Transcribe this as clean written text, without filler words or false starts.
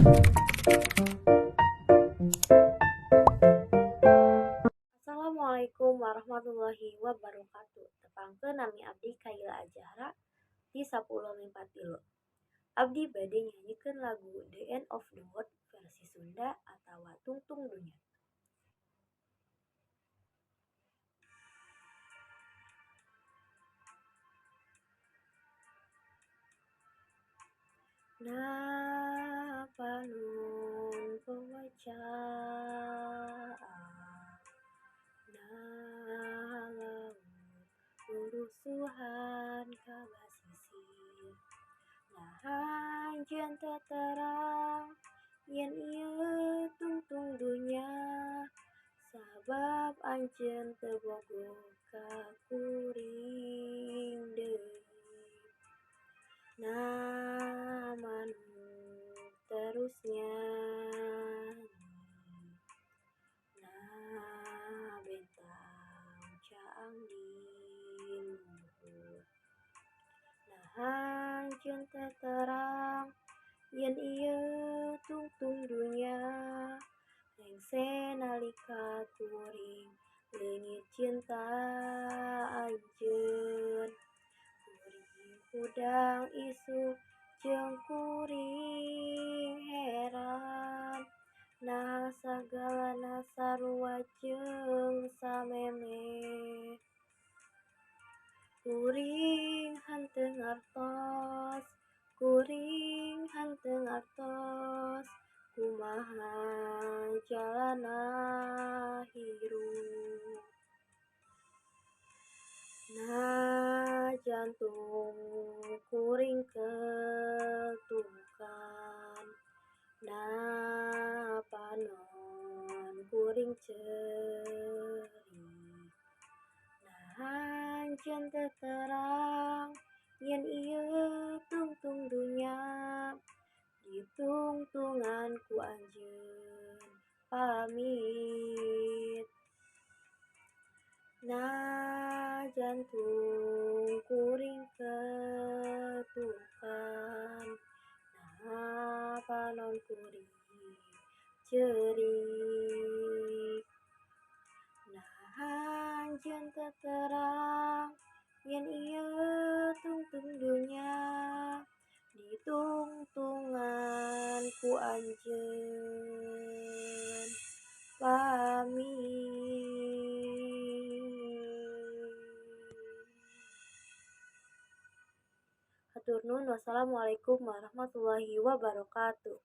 Assalamualaikum warahmatullahi wabarakatuh. Tepangkeun, nami abdi Kaila Azahra ti 10 MIPA 3. Abdi bade nyanyikeun lagu The End of the World versi Sunda atawa Tungtung Dunya. Na panon poe caang, na laut rurusuhan ka basisir. Naha anjeun teu terang yen ieu tungtung dunya, sabab anjeun teu bogoh ka kuring deui. Na manuk terus nyanyi, na bentang caang di luhur. Naha anjeun teu terang yen ieu tungtung dunya, rengse nalika kuring leungit cinta anjeun. Kuring hudang isuk jeung kuring heran, naha sagalana sarua jeung samemeh. Kuring henteu ngartos, kuring henteu ngartos, kumaha jalana hirup. Na jantung kuring ketukan, na panon kuring ceurik. Naha anjeun teu terang yen ieu tungtung dunya, ditungtungan ku anjeun pamit. Na jantung kuring ketukan, na panon kuring ceurik. Naha anjeun teu terang yen ieu tungtung dunya, ditungtungan ku anjeun pamit. Hatur nuhun, wassalamualaikum warahmatullahi wabarakatuh.